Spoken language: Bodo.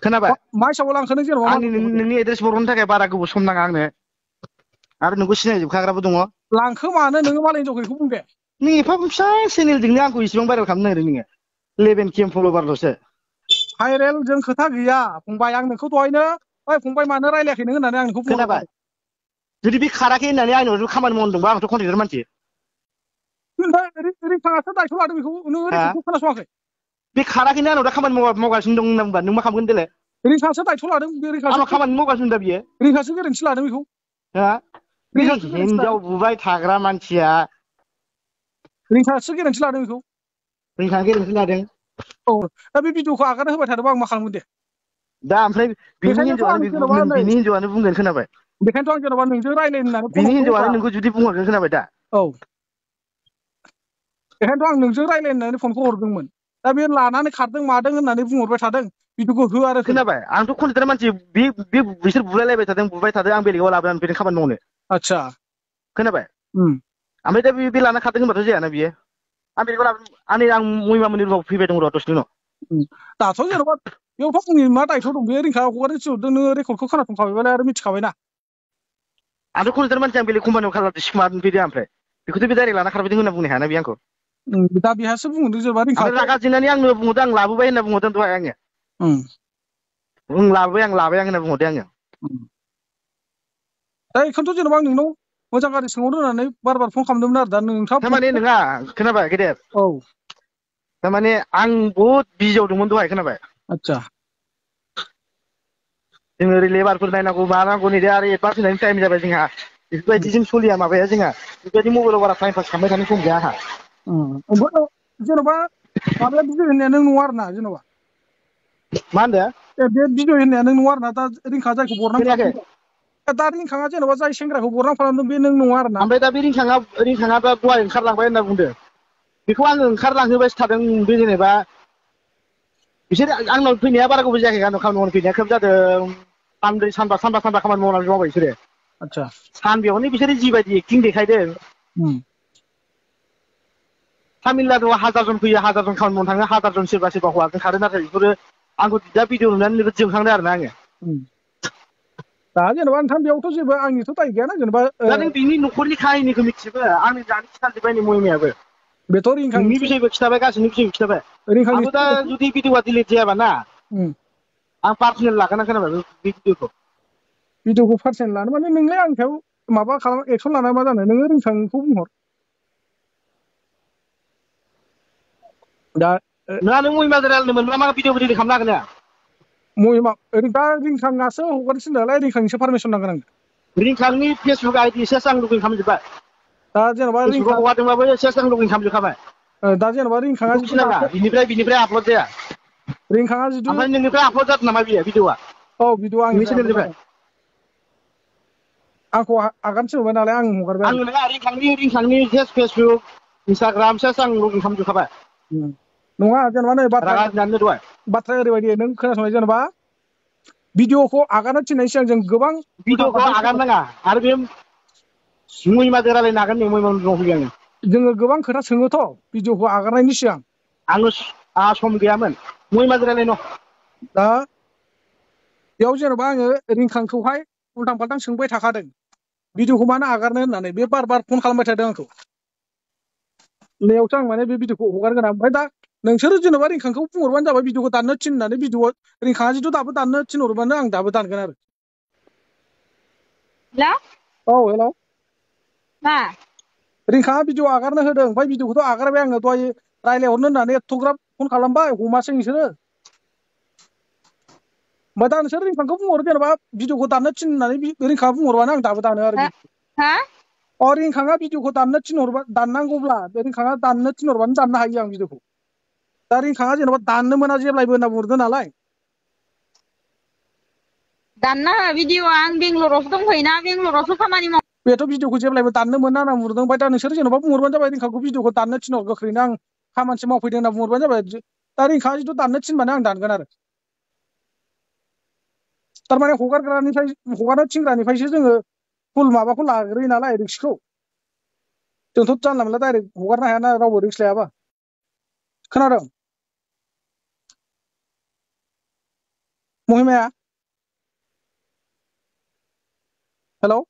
खोनाबाय मा हिसाबाव लांखो नों जेनेबा आंनि नोंनि एड्रेस बर'नो थाखाय बारा गोबाव सम नाङा आंनो आरो नोंखौ सिनायजोबखाग्राबो दङ लांखो मानो नोङो मालाय हिनजावखौ बेखौ बुं दे नों एफा फिसा चेनेलजोंनो आंखौ इसेबां भाइरेल खालामनो नागिरदों नोङो 11K फल'वारल'सो भाइरेल जों खोथा गैया फंबाय आं नोंखौ दहायनो ओइ फंबाय मानो रायलायाखै नों होननानै आं नोंखौ खोनाबाय जुदि बे खाराखै होननानै आंनाव खामानि मावदोंबा आंथ' कन्ट्रेक्टर मानसि रिंखाङासो दायथ' लादों बेखौ नों हा रिंखांखौ खोनासङाखै बे खाराखैनो आंनाव दा खामानि मावगासिनो दं होनबा नों मा खालामगोन देलाय रिंखाङासो दायथ' लादों बे आंनाव खामानि मावगासिनो दा बियो रिंखाङासो गोरोन्थि लादों बेखौ हा बे रिंखाङासो गोरोन्थि हिनजाव लादों बुबाय थाग्रा मानसिया रिंखाङासो गोरोन्थि लादों बेखौ रिंखाङा गोरोन्थि लादों औ दा बे भिडिअखौ आगारना होबाय थादोंबा आं मा खालामगोन दे दा ओमफ्राय बिनि बेखायनोथ' आं जेन'बा हिनजावानो नै बिनि हिनजावानो बुंगोन खोनाबाय बेखायनोथ' आं जेन'बा नोंजों रायलायनो होननानै फन बिनि हरदोंब्रा हिनजावानो नोंखौ जुदि बुंहरगोन खोनाबाय दा औ बेखायनोथ' आं नोंजों रायलायनो होननानै फनखौ हरदोंमोन दा बे लानानै खारदों मादों होननानै बुंहरबाय थादों भिडिअखौ हो आरो खोनाबाय आंथ' कन्ट्रेक्टर मानसि बिसोर बुलायलायबाय थादों बुबाय थादों आं बेलेगाव लाबोनानै फैदों खामानि मावनो आदसा खोनाबाय ओमफ्राय दा बे लाना खारदों होनबाथ' जायाना बियो आं बेलेगाव लाबोनानै आं महिमामोननि रुमाव फैबाय दं र' दसे उनाव दाथ' जेन'बा बेयावथ' आंनि मा दायथ' दं बे रिंखा हगारनो थिनहरदों नोङो रेकर्डखौ खोनासंखाबायबालाय आरो मिथिखाबायना आंथ' कन्ट्रेक्टर मानसि आं बेलेग कम्पानियाव खालामदों सिखोमानानै फैदों ओमफ्राय बेखौथ' बे डाइरेक्ट लाना खारबोदों होनना बुंनो हायाना बे आंखौ दा बेहासो बुंहरदों जेनेबा ओमफ्राय रागा जोंनानै आंनो बुंहरदों आं लाबोबाय होनना बुंहरदों दहाय आङो लाबोबाय आं होनना बुंहरदों आङो दा बेखौनोथ' जेनेबा आं नोंनाव मोजां गाज्रि सोंहरनो होननानै बार बार फन खालामदोंमोन आरो दा नोंथाङा थारमाने नोङा खोनाबाय गेदेर औ थारमाने आं बहुद बिजियाव दंमोन दहाय खोनाबाय आदसा जोङो ओरै लेबारफोर नायनांगौ मानांगौ नै आरो एडभान्स होनायनि टाइम जाबाय जोंहा बेफोरबायदिजों सोलिया माबाया जोंहा बेफोरबायदि मबाइलाव बारा टाइम पास खालामबाय थानो सम गैया आंहा जेन'बा माबाया भिडिअ होननाया नों नङा आरोना जेन'बा मा होनदों बे भिडिअ होननाया नों नङा आरोना दा रिंखा जायखौ बरनाम खोनायाखै खालामदों दा रिंखाङा जेन'बा जाय सेंग्राखौ बरनाम खालामदों बे नों नङा आरोना ओमफ्राय दा बे रिंखाङा दा दहाय ओंखारलांबाय होनना बुंदों बेखौ आङो ओंखारलांहोबायसो थादों बे जेनेबा बिसोर आंनाव फैनाया बारा गोबाव जायाखै आंनाव खामानि मावनो फैनाया खोब जादों सानबा खामानि मावनानै मावबाय बिसोरो आदसा सानबेयावनो बिसोरो जिबायदि एक्टिं देखायदों तामिलनाडुआव 1000 जन फैयो 1000 जन खामानि मावनो थाङो 1000 जन सोरबा हौवाजों खारो नाथाय बेफोरो आंखौ दा भिडिअ नुनानै नोगोद जोंखांदों आरोना आङो दा जेनेबा नोंथां बेयावथ' जेबो आंनिथ' दाय गैयाना जेनेबा दा नों बिनि न'खरनि काहिनिखौ मिथिजोबो आंनो दानि खिथाजोब्बाय नै महिमायाबो बेथ' नोंनि बिसयबो खिथाबाय गासैनि बिसयबो खिथाबाय आंबो दा जुदि भिडिअआ डिलिट जायाबा ना आं पार्सनेल लागोन खोनाबाय बे भिडिअखौ पार्सनेल लानो माने नोंलाय आंनि सायाव माबा खालाम एक्सन लाना मा जानो नोङो रिंखांखौ बुंहर दा नोंहा नों महिमाजों रायलायनो मोनबा मा भिडिअ डिलिट खालामनो हागोन ना महिमा दा रिंखाङासो हगारनो थिनदों नालाय रिंखांनिसो पारमिसन नांगोन आं रिंखांनि फेसबुक आइडि सेस आं लगिन खालामजोब्बाय दा जेनेबा फेसबुकाव हगारदोंबाबो सेस आं लगिन खालामजोबखाबाय दा जेनेबा रिंखाङा बेखौ गिनाङा बिनिफ्राय आपलड जाया रिंखाङा जुदि ओमफ्राय नोंनिफ्राय आपलड जादों नामा बियो भिडिअआ औ भिडिअ नोंनि आंनिफ्राय आपलड चेनेलनिफ्राय जादों आंखौ आगान थिनहरबाय नालाय आं हगारबाय आंनो नङा रिंखांनि फेसबुक इन्सटाग्राम सेस आं लगिन खालामजोबखाबाय नङा जेनेबा नै रागा जोंनानै दहाय बाथ्राया ओरैबायदि नों खोनासंनाय जेनेबा भिडिअखौ आगारनो थिननायनि सिगां जों गोबां भिडिअखौ आगारनाङा आरो बे महिमाजों रायलायनो हागोन नै महिमानि रुमाव फैबाय आङो जोङो गोबां खोथा सोङोथ' भिडिअखौ आगारनायनि सिगां आंहा सम गैयामोन महिमाजों रायलायनो दा बेयाव जेनेबा आङो रिंखांखौहाय उल्टां फाल्टां सोंबाय थाखादों भिडिअखौ मानो आगारनो होननानै बे बार बार फन खालामबाय थादों आंखौ नैयावसो आं माने बे भिडिअखौ हगारगोन ओमफ्राय दा नोंसोरो जेनेबा रिंखांखौ बुंहरबानो जाबाय भिडिअखौ दाननो थिननानै भिडिअ रिंखाङा जिथु दाबो दाननो थिनहरबानो आं दाबो दानगोन आरो औ हेल' मा रिंखाङा भिडिअ आगारनो होदों ओमफ्राय भिडिअखौथ' आगारबाय आङो दहाय रायलायहरनो होननानै एथ'ग्राब फन खालामबाय हमासै नोंसोरो ओमफ्राय दा नोंसोर रिंखांखौ बुंहर जेनेबा भिडिअखौ दाननो थिननानै रिंखाङा बुंहरबानो आं दाबो दानो आरो रिंखाङा भिडिअखौ दाननो थिनहरबा दाननांगौब्ला बे रिंखाङा दाननो थिनहरबानो दाननो हायो आं भिडिअखौ दा रिंखाङा जेनेबा दाननो मोना जेब्लायबो होनना बुंहरदों नालाय दानना भिडिअ आं बेंगलरावसो दंफैयोना बेंगलरावसो खामानि माव बेथ' भिडिअखौ जेब्लायबो दाननो मोना होनना बुंहरदों ओमफ्राय दा नोंसोर जेनेबा बुंहरबानो जाबाय रिंखांखौ भिडिअखौ दाननो थिनहर गोख्रैनो आं खामानिसो मावफैदों होनना बुंहरबानो जाबाय दा रिंखाङा जिथु दाननो थिनबानो आं दानगोन आरो थारमाने हगारनो थिनग्रानिफ्रायसो जोङो फुल माबाखौ लाग्रोयो नालाय रिक्सखौ जोंथ' जानला मोनला डाइरेक्ट हगारनो हायाना रावबो रिक्स लायाबा खोनादों महिमाया हेलौ